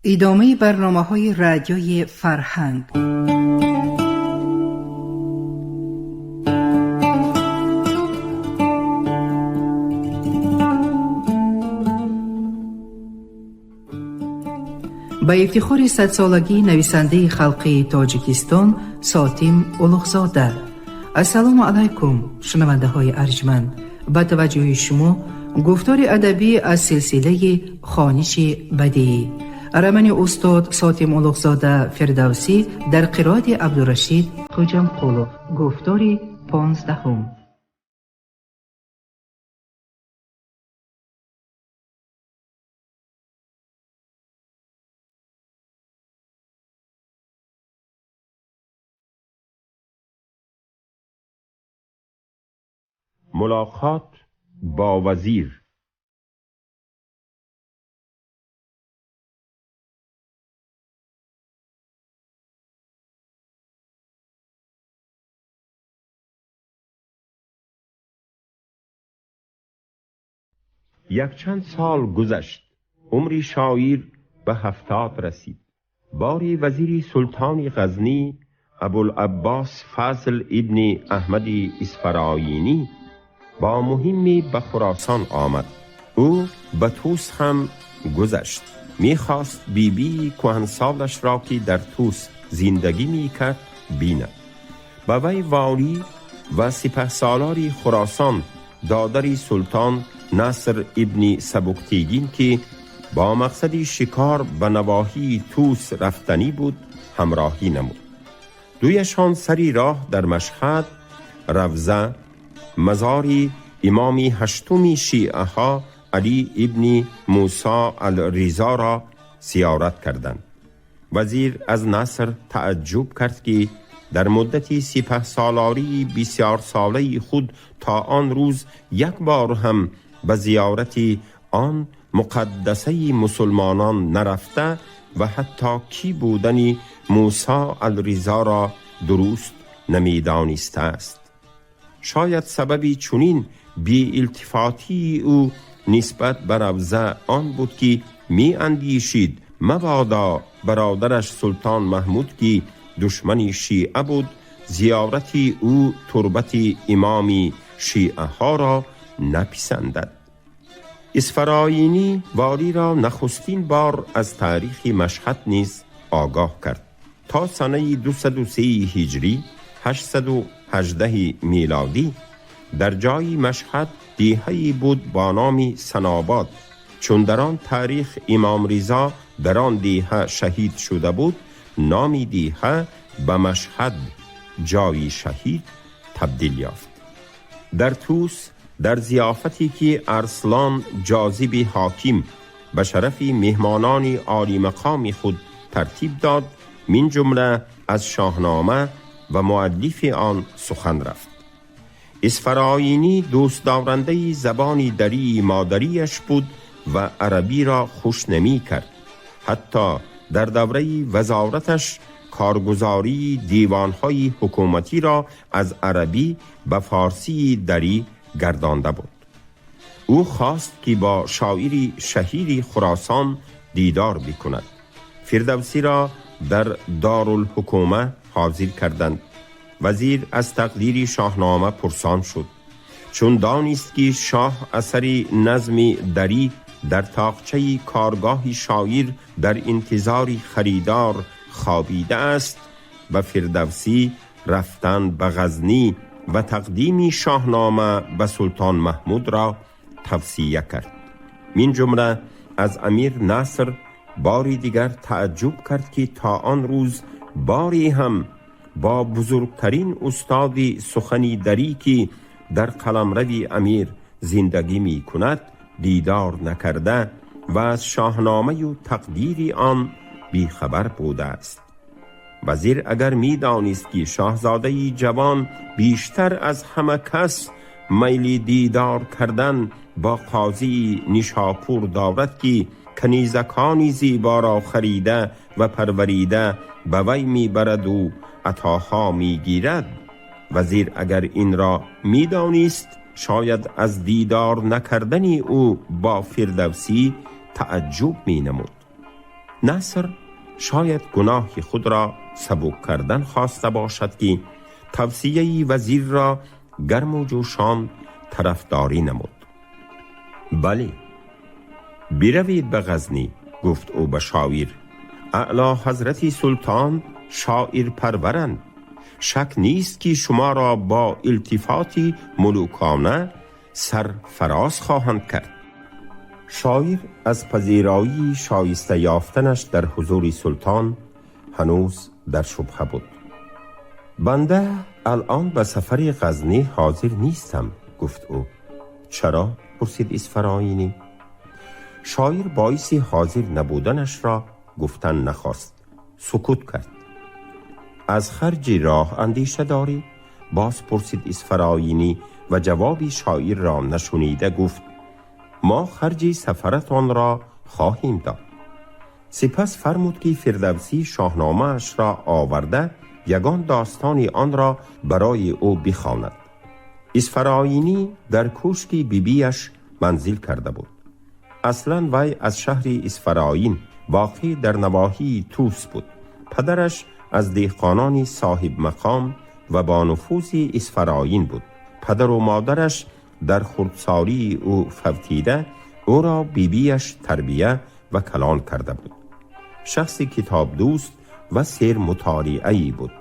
Идомаи барномаҳои Радиои Фарҳанг. Ба ифтихори садсолагии нависандаи халқии Тоҷикистон Сотим Улуғзода. Ассалому алайкум, шунавандаҳои арҷманд. Ба таваҷҷӯҳи шумо гуфтори адабӣ аз силсилаи Хониши бадиӣ. Романи устод Сотим Улуғзода Фирдавсӣ дар қироати Абдурашид Хуҷамқулов. Гуфтори 15-ум. Мулоқот бо вазир. Якчанд сол гузашт. Умри шоир ба 70 расид. Бори вазири султони Ғазнӣ Абулаббос Фазл ибни Аҳмади Исфароинӣ бо муҳимме ба Хуросон омад. Ӯ ба Тӯс ҳам гузашт. Мехост бибии кӯҳансолашро, ки дар Тӯс зиндагӣ мекард, бинад. Ба вай волӣ ва сипаҳсолори Хуросон, додари султон Наср ибни Сабуктигин, ки бо мақсади шикор ба навоҳии Тӯс рафтанӣ буд, ҳамроҳӣ намуд. Дуяшон сари роҳ дар Машҳад, Равза, мазори имоми ҳаштуми шиаҳо Алӣ ибни Мусо Алризоро зиёрат карданд. Вазир аз Наср таъаҷҷуб кард, ки дар муддати сипаҳсолории бисёрсолаи худ то он рӯз як бор ҳам ба зиёрати он муқаддасаи мусулмонон нарафта ва ҳатто кӣ будани Мусо Алризоро дуруст намедонистааст. Шояд сабаби чунин беилтифотии ӯ нисбат ба Равза он буд, ки меандешид мабодо бародараш султон Маҳмуд, ки душмани шиа буд, зиёрати ӯ турбати имоми шиаҳоро написандад. Исфароинӣ волиро нахустин бор аз таърихи Машҳад низ огоҳ кард. То санаи 203 ҳиҷрӣ, 818 милодӣ, дар ҷои Машҳад деҳае буд бо номи Санобод. Чун дар он таърих имом Ризо дар он деҳа шаҳид шуда буд, номи деҳа ба Машҳад, ҷои шаҳид, табдил ёфт. Дар Тӯс, дар зиёфате ки Арслон Ҷозиби ҳоким ба шарафи меҳмонони олимақоми худ тартиб дод, мин ҷумла аз Шоҳнома ва муаллифи он сухан рафт. Исфароинӣ дӯстдорандаи забони дарии модариаш буд ва арабиро хуш намекард. Ҳатто дар давраи вазораташ коргузории девонҳои ҳукуматиро аз арабӣ ба форсии дарӣ гардонда буд. Ӯ хост, ки бо шоири шаҳири Хуросон дидор бикунад. Фирдавсиро дар Дорулҳукума ҳозир карданд. Вазир аз тақдири Шоҳнома пурсон шуд. Чун донист, ки шоҳ асари назми дарӣ дар тоқчаи коргоҳи шоир дар интизори харидор хобида аст, ба Фирдавсӣ рафтан ба Ғазнӣ ва тақдими Шоҳнома ба султон Маҳмудро тавсия кард. Мин ҷумла аз амир Наср бори дигар таъаҷҷуб кард, ки то он рӯз боре ҳам бо бузургтарин устоди сухани дарӣ, ки дар қаламрави амир зиндагӣ мекунад, дидор накарда ва аз Шоҳномаю тақдири он бехабар будааст. Вазир агар медонист, ки шоҳзодаи ҷавон бештар аз ҳама кас майли дидор кардан бо қозии Нишопур дорад, ки канизакони зеборо харида ва парварида ба вай мебараду атоҳо мегирад, вазир агар инро медонист, шояд аз дидор накардани ӯ бо Фирдавсӣ таъаҷҷуб менамуд. Наср шояд гуноҳи худро сабук кардан хоста бошад, ки тавсияи вазирро гарму ҷӯшон тарафдорӣ намуд. Бале, биравед ба Ғазнӣ, гуфт ӯ ба шоир. Аъло ҳазрати султон шоирпарваранд. Шак нест, ки шуморо бо илтифоти мулукона сарфароз хоҳанд кард. Шоир аз пазироии шоиста ёфтанаш дар ҳузури султон ҳанӯз дар шубҳа буд. Банда алъон ба сафари Ғазнӣ ҳозир нестам, гуфт ӯ. Чаро? Пурсид Исфароинӣ. Шоир боиси ҳозир набуданашро гуфтан нахост, сукут кард. Аз харҷи роҳ андеша дорӣ? Боз пурсид Исфароинӣ ва ҷавоби шоирро нашунида гуфт: мо харҷи сафаратонро хоҳем дод. Сипас фармуд, ки Фирдавсӣ шоҳномаашро оварда, ягон достони онро барои ӯ бихонад. Исфароинӣ дар кӯшки бибиаш манзил карда буд. Аслан вай аз шаҳри Исфароин, воқеъ дар навоҳии Тӯс буд. Падараш аз деҳқонони соҳибмақом ва бо нуфузи Исфароин буд. Падару модараш дар хурдсолии ӯ фавтида, ӯро бибиаш тарбия ва калон карда буд. Шахси китобдӯст ва сермутолиае буд.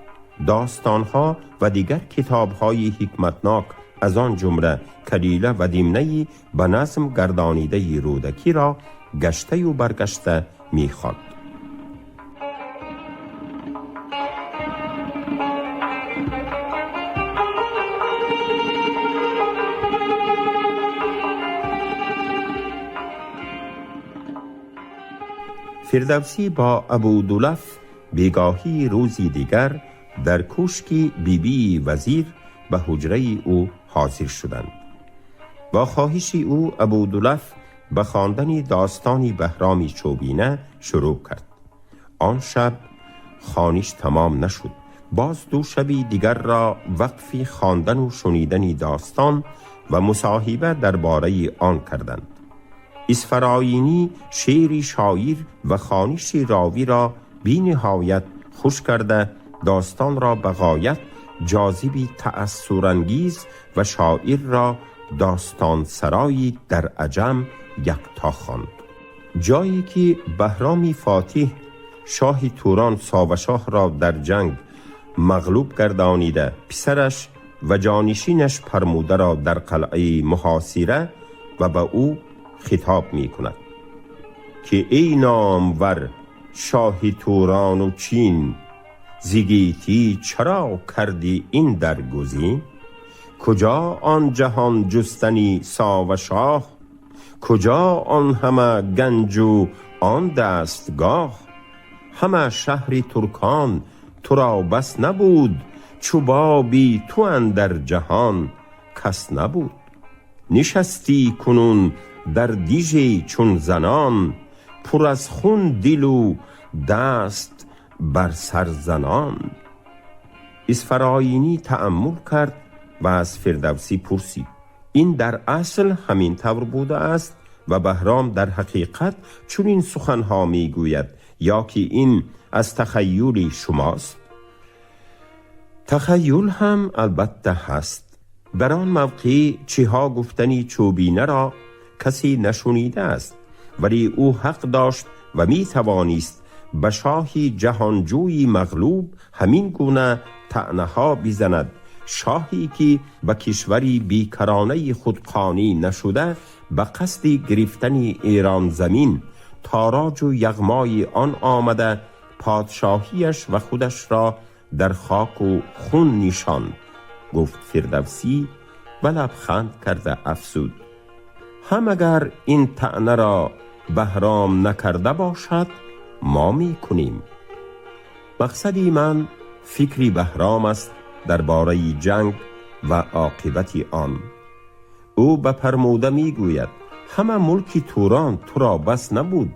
Достонҳо ва дигар китобҳои ҳикматнок, аз он ҷумла Калила ва Димнаи ба назм гардонидаи Рӯдакиро гаштаю баргашта мехонд. Фирдавсӣ бо Абудулаф бегоҳии рӯзи дигар дар кӯшки бибии вазир ба ҳуҷраи ӯ ҳозир шуданд. Бо хоҳиши ӯ Абудулаф ба хондани достони Баҳроми Чӯбина шурӯъ кард. Он шаб хониш тамом нашуд. Боз ду шаби дигарро вақфи хондану шунидани достон ва мусоҳиба дар бораи он карданд. Исфароинӣ шеъри шоир ва хониши ровиро бениҳоят хуш карда, достонро ба ғоят ҷозиби таассурангез ва шоирро достонсарои дар аҷам якто хонд. Ҷое ки Баҳроми фотиҳ, шоҳи Турон, Совашоҳро дар ҷанг мағлуб гардонида, писараш ва ҷонишинаш Пармударо дар қалъаи муҳосира ва ба ӯ хитоб мекунад, ки эй номвар шоҳи Турону Чин, зи гетӣ чаро кардӣ ин даргузин? Куҷо он ҷаҳон ҷустани Совашоҳ? Куҷо он ҳама ганҷу он дастгоҳ? Ҳама шаҳри туркон туро бас набуд, чу боби ту андар ҷаҳон кас набуд. Нишастӣ кунун дар диже чун занон, пур аз хун дилу даст бар сар занон. Исфароинӣ таъаммул кард ва аз Фирдавсӣ пурсид: ин дар асл ҳамин тавр будааст ва Баҳром дар ҳақиқат чунин суханҳо мегӯяд ё ки ин аз тахайюли шумост? Тахайюл ҳам албатта ҳаст. Дар он мавқеъ чиҳо гуфтани Чӯбинаро касе нашунидааст, вале ӯ ҳақ дошт ва метавонист ба шоҳи ҷаҳонҷӯи мағлуб ҳамин гуна таънаҳо бизанад, шоҳе ки ба кишвари бекаронаи худ қонеъ нашуда, ба қасди гирифтани Эронзамин, тороҷу яғмои он омада, подшоҳиаш ва худашро дар хоку хун нишонд, гуфт Фирдавсӣ ва лабханд карда афзуд: ҳам агар ин таънаро Баҳром накарда бошад, мо мекунем. Мақсади ман фикри Баҳром аст дар бораи ҷанг ва оқибати он. Ӯ ба Пармуда мегӯяд: ҳама мулки Турон туро бас набуд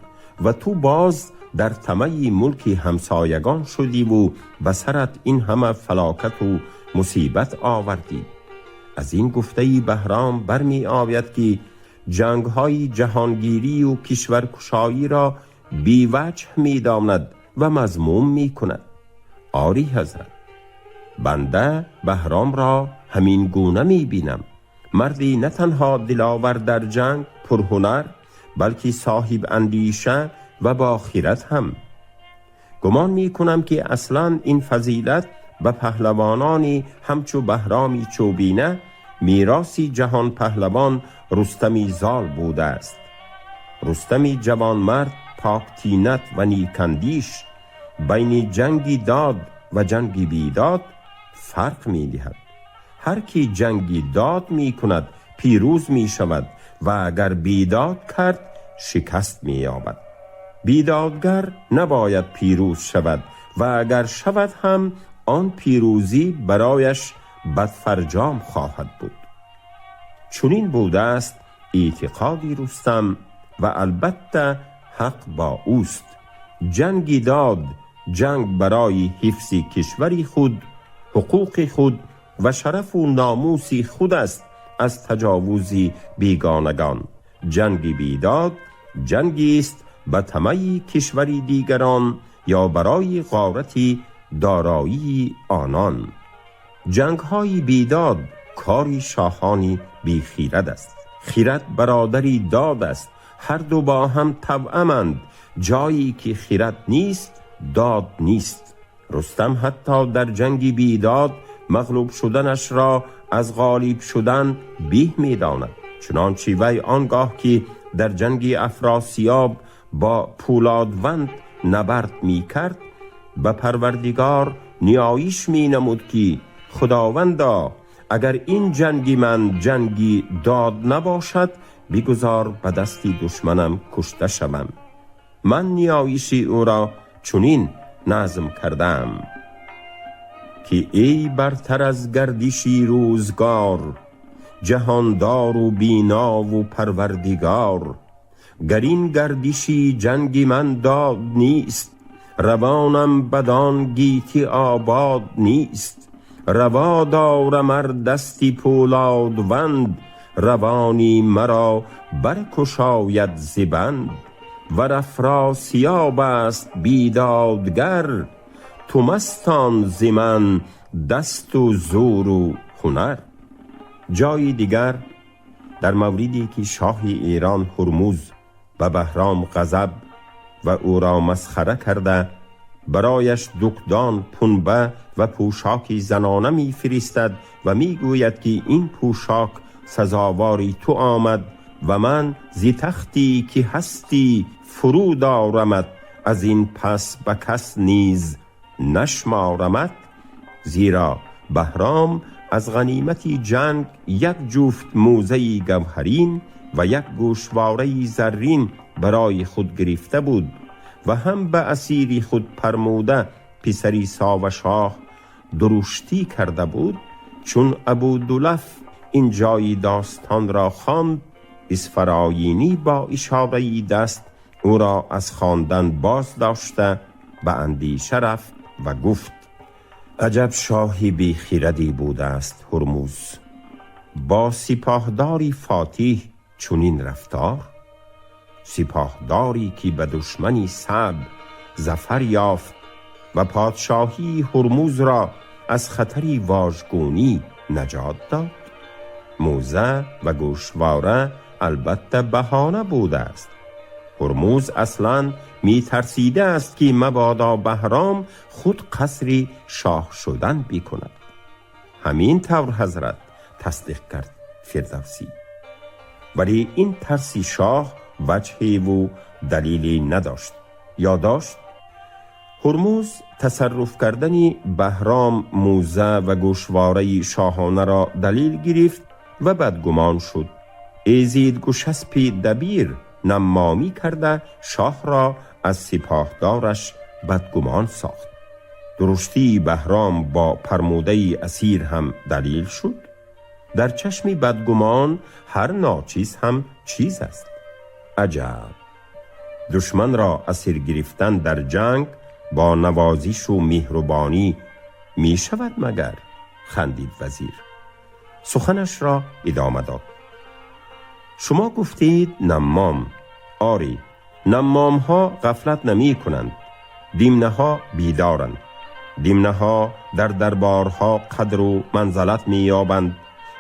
ва ту боз дар тамаи мулки ҳамсоягон шудиву ба сарат ин ҳама фалокату мусибат овардӣ. Аз ин гуфтаи Баҳром бармеояд, ки ҷангҳои ҷаҳонгирию кишваркушоиро بیوجه می داند و مذموم می کند. آری حضرت، بنده بهرام را همین گونه می بینم. مردی نه تنها دلاور در جنگ، پرهنر، بلکه صاحب اندیشه و با خیرت هم. گمان می کنم که اصلا این فضیلت به پهلوانانی همچو بهرامی چوبینه میراثی جهان پهلوان رستمی زال بوده است. رستمی جوانمرد، پاک طینت و نیکندیش، بین جنگی داد و جنگی بیداد فرق می دهد. هر کی جنگی داد می کند پیروز می شود و اگر بیداد کرد شکست می یابد. بیدادگر نباید پیروز شود و اگر شود هم آن پیروزی برایش بدفرجام خواهد بود. چنین بوده است اعتقادی رستم و البته حق با اوست. جنگی داد، جنگ برای حفظ کشوری خود، حقوق خود و شرف و ناموس خود است از تجاوز بیگانگان. جنگ بیداد جنگی است به طمع کشوری دیگران یا برای غارت دارایی آنان. جنگ های بیداد کاری شاهانی بیخیرد است. خیرت برادری داد است، هر دو با هم توأمند. جایی که خیرت نیست داد نیست. رستم حتی در جنگ بیداد مغلوب شدنش را از غالب شدن به می داند. چنانچه وی آنگاه که در جنگ افراسیاب با پولادوند نبرد می کرد به پروردگار نیایش می نمود که خداوندا اگر این جنگی من جنگی داد نباشد بگذار به دست دشمنم کشته شوم. من نیایش او را چنین نظم کردم که ای برتر از گردشی روزگار، جهاندار و بینا و پروردگار، گر این گردشی جنگ من داد نیست، روانم بدان گیتی آباد نیست. روا دارم ار دستی پولادوند، روانی مرا برکشاید ز بند. ور افراسیاب است بیدادگر، تو مستان ز من دست و زور و هنر. جای دیگر در موردی که شاه ایران هرمز به بهرام غضب و او را مسخره کرده برایش دکدان، پنبه و پوشاک زنانه می فرستد و می گوید که این پوشاک سزاواری تو آمد و من زی تختی که هستی فرو دارمت، از این پس به کس نیز نشمارمت. زیرا بهرام از غنیمت جنگ یک جفت موزه گوهرین و یک گوشواره زرین برای خود گرفته بود و هم به اسیری خود پرموده پسری ساوشاه درشتی کرده بود. چون ابودلف این جای داستان را خواند، اسفراینی با اشاره دست او را از خواندن باز داشته به اندیشه رفت و گفت: عجب شاهی بی خیردی بوده است هرمز، با سپاهداری فاتح چنین رفتار، سپاهداری که به دشمنی صعب ظفر یافت و پادشاهی هرمز را از خطری واژگونی نجات داد. موزه و گوشواره البته بهانه بوده است. هرمز اصلا می ترسیده است که مبادا بهرام خود قصری شاه شدن بکند. همین طور حضرت تصدیق کرد فردوسی. ولی این ترسی شاه وجهی و دلیلی نداشت یا داشت؟ هرمز تصرف کردن بهرام موزه و گوشواره شاهانه را دلیل گرفت و بدگمان شد. ایزید گشسپی دبیر نمامی کرده شاه را از سپاهدارش بدگمان ساخت. درشتی بهرام با پرموده اسیر هم دلیل شد. در چشم بدگمان هر ناچیز هم چیز است. عجب! دشمن را اسیر گرفتن در جنگ با نوازش و مهربانی می شود مگر؟ خندید وزیر. سخنش را ادامه داد: شما گفتید نمام. آری، نمام ها غفلت نمی کنند، دیمنه ها بیدارند. دیمنه ها در دربارها قدر و منزلت می یابند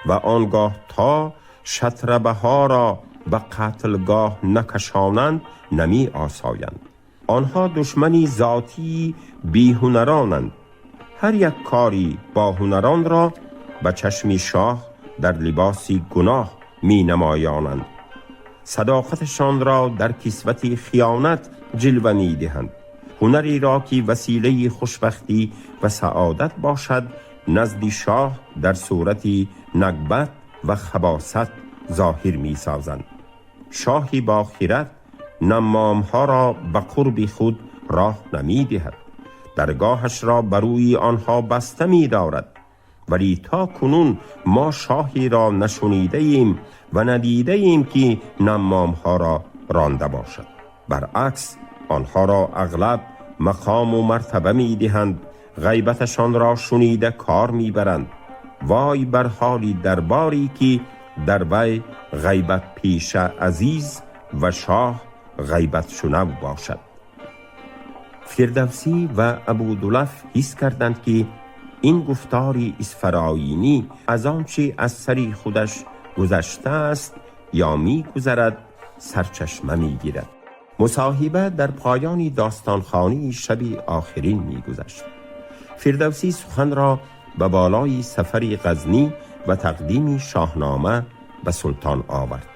و آنگاه تا شطربه ها را به قتلگاه نکشانند نمی آسایند. آنها دشمنی ذاتی بی هنرانند. هر یک کاری با هنران را به چشم شاه در لباسی گناه می نمایانند. صداقتشان را در کسوت خیانت جلوه می دهند. هنری را که وسیله خوشبختی و سعادت باشد نزد شاه در صورت نگبت و خباثت ظاهر می سازند. شاهی با خیرت نمام ها را به قرب خود راه نمی دهد، درگاهش را بر روی آنها بسته می دارد. ولی تا کنون ما شاهی را نشنیده ایم و ندیده ایم که نمام ها را رانده باشد. برعکس آنها را اغلب مقام و مرتبه می دهند، غیبتشان را شنیده کار می برند. وای بر حالی درباری که در وی غیبت پیشه عزیز و شاه غیبت شنو باشد. فردوسی و ابودلف حس کردند که این گفتار اسفراینی از آنچه از سری خودش گذشته است یا می گذرد سرچشمه می گیرد. مصاحبه در پایان داستانخوانی شب آخرین می گذشت. فردوسی سخن را به بالای سفر غزنی و تقدیم شاهنامه به سلطان آورد.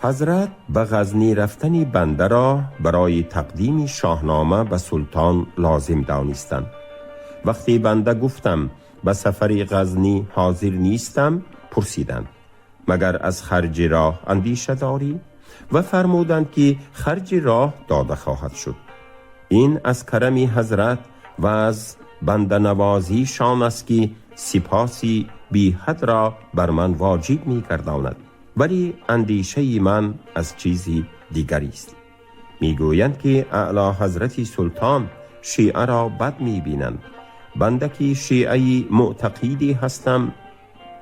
حضرت به غزنی رفتن بنده را برای تقدیم شاهنامه به سلطان لازم دانستند. وقتی بنده گفتم به سفر غزنی حاضر نیستم، پرسیدند مگر از خرج راه اندیشه داری؟ و فرمودند که خرج راه داده خواهد شد. این از کرم حضرت و از بنده نوازی شان است که سپاسی بی حد را بر من واجب می گرداند، ولی اندیشه من از چیزی دیگری است. می گویند که اعلی حضرت سلطان شیعه را بد می بینند. بنده که شیعه معتقدی هستم،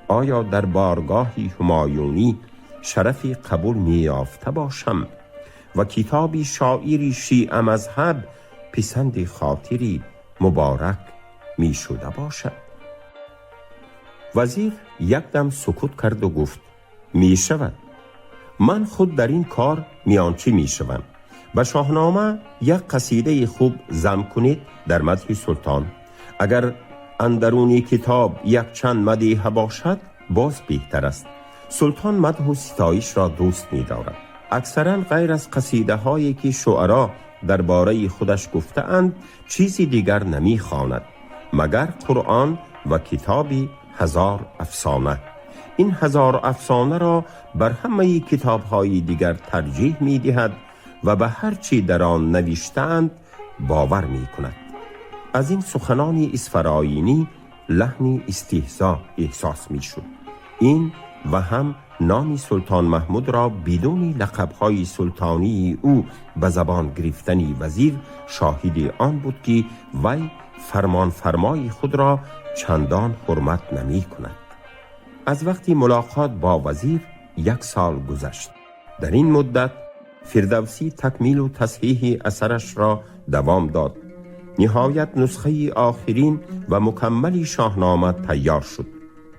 آیا در بارگاه همایونی شرفی قبول می یافته باشم و کتابی شاعری شیعه مذهب پسند خاطری مبارک می شده باشد؟ وزیر یک دم سکوت کرد و گفت می شود. من خود در این کار میانچی می شوم. به شاهنامه یک قصیده خوب ضم کنید در مدح سلطان. اگر اندرونی کتاب یک چند مدیحه باشد باز بهتر است. سلطان مدح و ستایش را دوست می دارد. اکثرا غیر از قصیده هایی که شعرا درباره خودش گفته اند چیزی دیگر نمی خواند، مگر قرآن و کتابی هزار افسانه. این هزار افسانه را بر همه کتاب های دیگر ترجیح می دهد و به هر چی در آن نوشتند باور می کند. از این سخنان اسفراینی لحن استهزا احساس می شد. این و هم نام سلطان محمود را بدون لقب‌های سلطانی او به زبان گرفتن وزیر شاهد آن بود که وی فرمان فرمای خود را چندان حرمت نمی کند. از وقتی ملاقات با وزیر 1 سال گذشت. در این مدت فردوسی تکمیل و تصحیح اثرش را دوام داد. نهایت نسخه آخرین و مکمل شاهنامه تیار شد.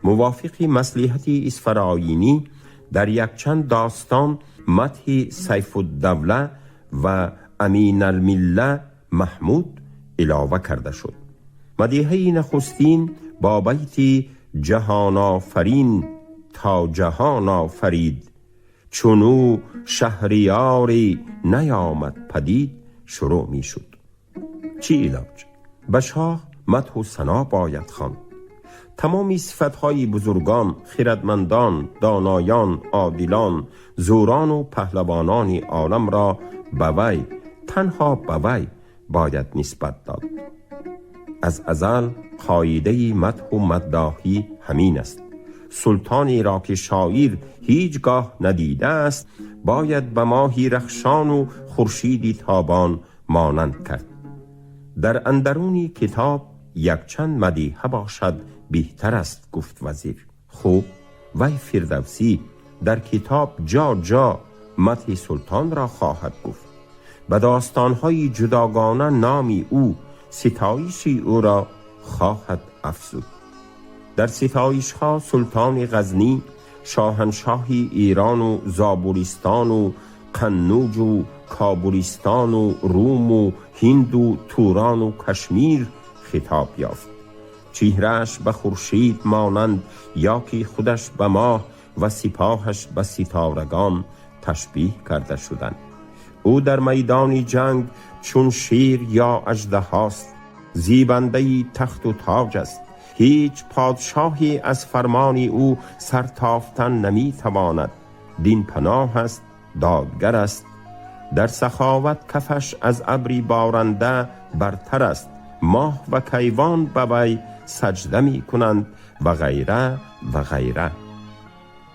موافق مصلحت اسفراینی در یک چند داستان مدح سیف الدوله و امین المله محمود علاوه کرده شد. مدیحه نخستین با بیت جهان آفرین تا جهان آفرید، چونو شهریاری نیامد پدید شروع می شد. چی علاج؟ به شاه مدح و ثنا باید خواند. تمامی صفتهای بزرگان، خردمندان، دانایان، عادلان، زوران و پهلوانان عالم را به وی، تنها به وی باید نسبت داد. از ازل قاعده مدح و مداحی همین است. سلطانی را که شاعر هیچگاه ندیده است باید به ماهی رخشان و خورشیدی تابان مانند کرد. در اندرونی کتاب یک چند مدیحه باشد بهتر است، گفت وزیر. خوب، وی فردوسی در کتاب جا جا مدح سلطان را خواهد گفت. به داستانهای جداگانه نامی او ستایشی او را خواهد افزود. در ستایش ها سلطان غزنی، شاهنشاهی ایران و زابلستان و قنوج و کابلستان و روم و هند و توران و کشمیر خطاب یافت. چهره‌اش به خورشید مانند یا که خودش به ماه و سپاهش به ستارگان تشبیه کرده شدند. او در میدان جنگ چون شیر یا اژدهاست، زیبنده تخت و تاج است. هیچ پادشاهی از فرمان او سرتافتن نمی تواند. دین پناه است، دادگر است. در سخاوت کفش از ابری بارنده برتر است. ماه و کیوان به وی سجده می کنند و غیره و غیره.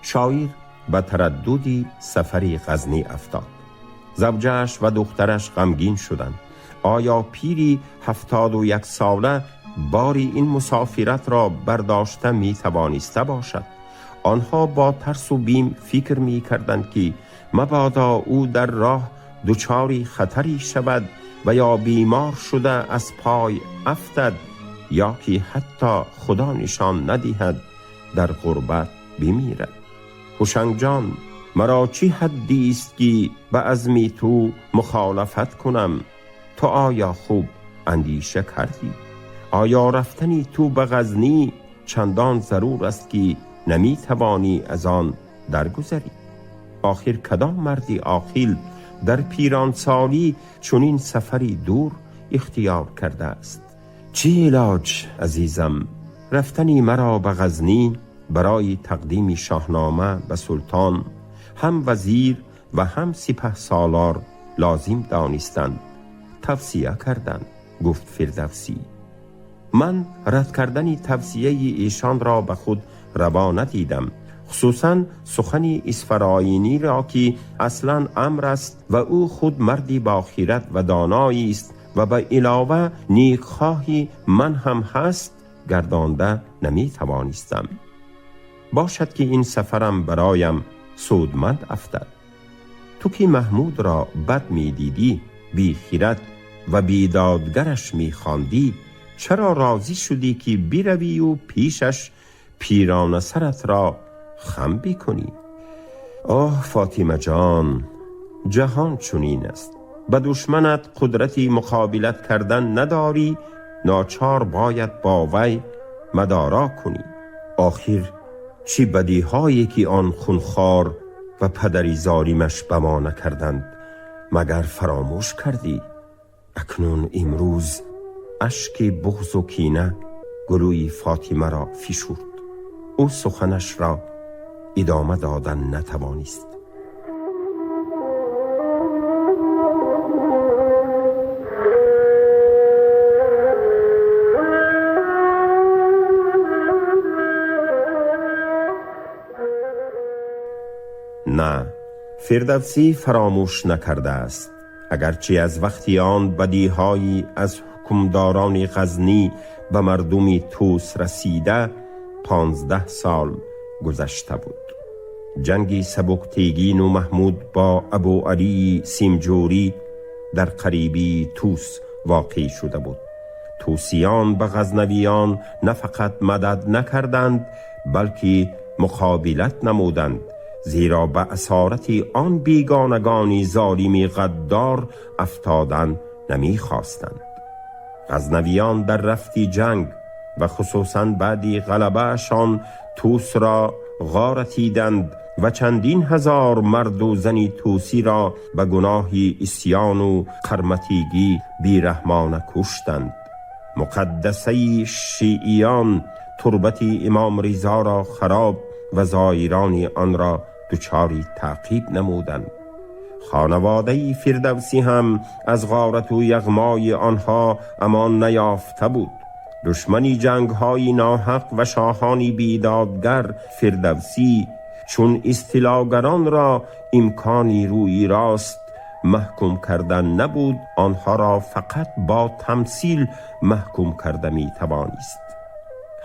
شاعر به ترددی سفری غزنی افتاد. زوجه‌اش و دخترش غمگین شدند. آیا پیری 71 ساله باری این مسافرت را برداشته می توانسته باشد؟ آنها با ترس و بیم فکر می کردند که مبادا او در راه دچار خطری شود و یا بیمار شده از پای افتد یا که حتی خدا نشان ندهد در غربت بمیرد. هوشنگ جان، مرا چی حدی است که به عزم تو مخالفت کنم؟ تو آیا خوب اندیشه کردی؟ آیا رفتنی تو به غزنی چندان ضرور است که نمی توانی از آن درگذری؟ آخر کدام مردی عاقل در پیرانسالی چنین سفری دور اختیار کرده است؟ چی علاج عزیزم؟ رفتنی مرا به غزنی برای تقدیم شاهنامه به سلطان هم وزیر و هم سپه سالار لازم دانستند، توصیه کردند. گفت فردوسی: من رد کردن توصیه ایشان را به خود روا ندیدم، خصوصا سخن اسفراینی را که اصلا امر است و او خود مردی با خیرت و دانایی است و به علاوه نیکخواهی من هم هست، گردانده نمی توانستم. باشد که این سفرم برایم سودمند افتد. تو که محمود را بد می دیدی، بی خیرت و بیدادگرش می خواندی، چرا راضی شدی که بروی و پیشش پیرانه سرت را خم بکنی؟ آه فاطمه جان، جهان چنین است. به دشمنت قدرتی مقابلت کردن نداری، ناچار باید با وی مدارا کنی. آخر چی بدیهایی که آن خونخوار و پدری ظالمش به ما نکردند، مگر فراموش کردی؟ اکنون امروز اشک بغض و کینه گلوی فاطمه را فشرد. او سخنش را ادامه دادن نتوانست. نه، فردوسی فراموش نکرده است. اگرچه از وقتی آن بدیهایی از حکمداران غزنی به مردم توس رسیده 15 سال گذشته بود. جنگ سبکتیگین و محمود با ابو علی سیمجوری در قریبی توس واقع شده بود. توسیان به غزنویان نه فقط مدد نکردند، بلکه مقابلت نمودند، زیرا به اسارت آن بیگانگانی ظالمی غدار افتادن نمیخواستند. غزنویان در رفتی جنگ و خصوصا بعدی غلبه‌شان توس را غارتیدند و چندین هزار مرد و زنی توسی را به گناه عصیان و قرمطیگی بیرحمانه کشتند. مقدسه شیعیان تربت امام رضا را خراب و زایران آن را دچار تعقیب نمودند. خانواده فردوسی هم از غارت و یغمای آنها امان نیافته بود. دشمنی جنگ‌های ناحق و شاهانی بیدادگر فردوسی چون استیلاگران را امکانی روی راست محکوم کردن نبود، آنها را فقط با تمثیل محکوم کرده می توانست.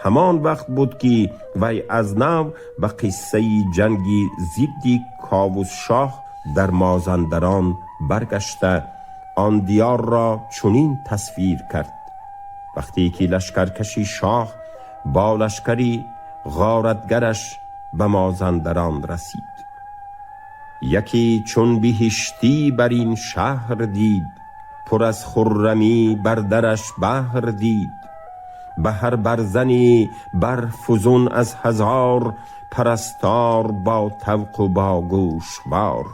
همان وقت بود که وی از نو به قصه جنگی ضد کاووس شاه در مازندران برگشته آن دیار را چنین تصویر کرد: وقتی که لشکرکشی شاه با لشکری غارتگرش به مازندران رسید، یکی چون بهشتی بر این شهر دید، پر از خرمی بر درش بحر دید. به هر برزنی بر فزون از هزار، پرستار با طوق و با گوشوار.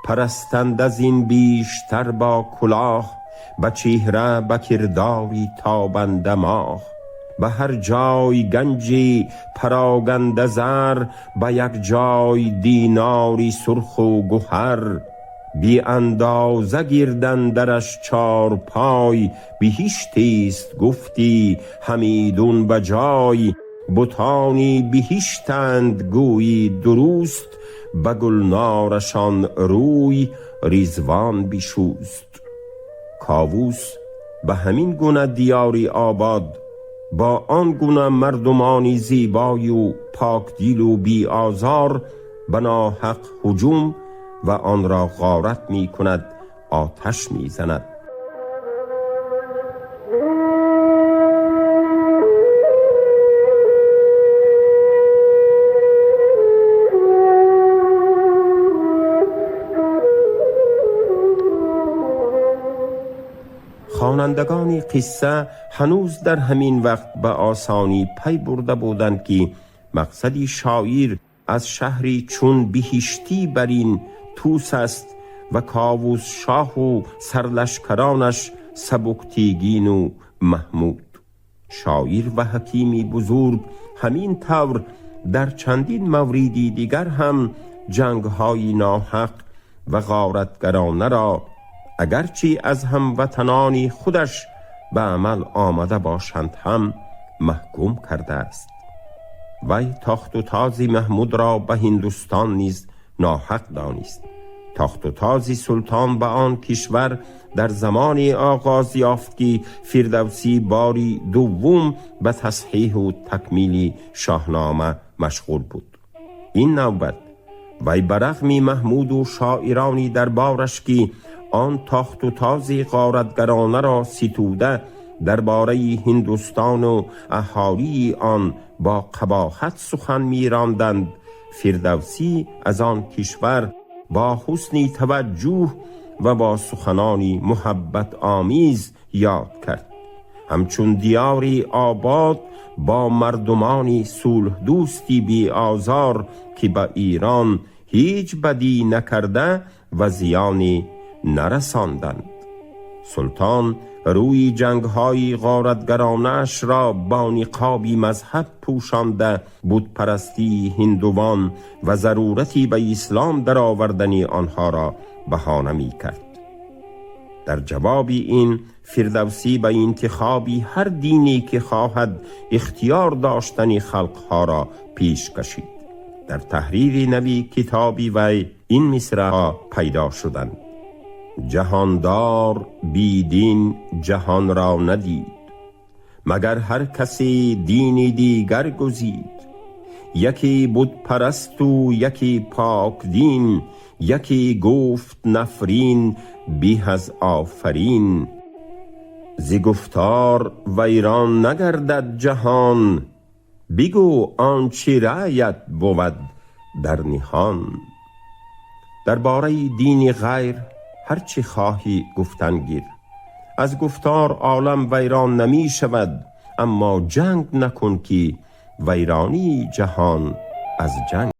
پرستنده از این بیشتر با کلاه، به چهره به کرداری تابنده ماه. به هر جای گنجی پراگنده زر، به یک جای دیناری سرخ و گهر. بی اندازه گرد اندرش چارپای، بهشتی است گفتی همیدون به جای. بتانی بهشتند گویی درست، به گلنارشان روی رضوان بشست. کاووس به همین گونه دیاری آباد، با آن گونه مردمانی زیبای و پاکدل و بی آزار، به ناحق هجوم و آن را غارت می کند، آتش می زند. خوانندگان قصه هنوز در همین وقت به آسانی پی برده بودند که مقصد شاعر از شهری چون بهشتی بر این توس است و کاووس شاه و سرلشکرانش سبکتیگین و محمود. شاعر و حکیمی بزرگ همین طور در چندین موردی دیگر هم جنگ‌های ناحق و غارتگرانه را اگرچه از هموطنان خودش به عمل آمده باشند هم محکوم کرده است. وی تاخت و تاز محمود را به هندوستان نیز ناحق دانست. تاخت و تاز سلطان به آن کشور در زمان آغاز یافت که فردوسی باری دوم به تصحیح و تکمیل شاهنامه مشغول بود. این نوبت وی به رغم محمود و شاعرانی دربارش که آن تاخت و تاز غارتگرانه را ستوده درباره هندوستان و اهالی آن با قباحت سخن می‌راندند، فردوسی از آن کشور با حسن توجه و با سخنانی محبت آمیز یاد کرد، همچون دیاری آباد با مردمانی صلح دوستی بی آزار که به ایران هیچ بدی نکرده و زیانی نرساندند. سلطان روی جنگ‌های غارتگرانش را با نقابی مذهب پوشانده، بتپرستی هندوان و ضرورتی به اسلام درآوردن آنها را بهانه می‌کرد. در جواب این فردوسی به انتخاب هر دینی که خواهد اختیار داشتن خلقها را پیش کشید. در تحریر نوی کتابی وی این مصرع‌ها پیدا شدند: جهاندار بی دین جهان را ندید، مگر هر کسی دینی دیگر گزید. یکی بت پرست و یکی پاک دین، یکی گفت نفرین به از آفرین. ز گفتار ویران نگردد جهان، بگو آنچه رأیت بود در نهان. درباره دین غیر هرچی خواهی گفتن گیر، از گفتار عالم ویران نمی شود، اما جنگ نکن که ویرانی جهان از جنگ.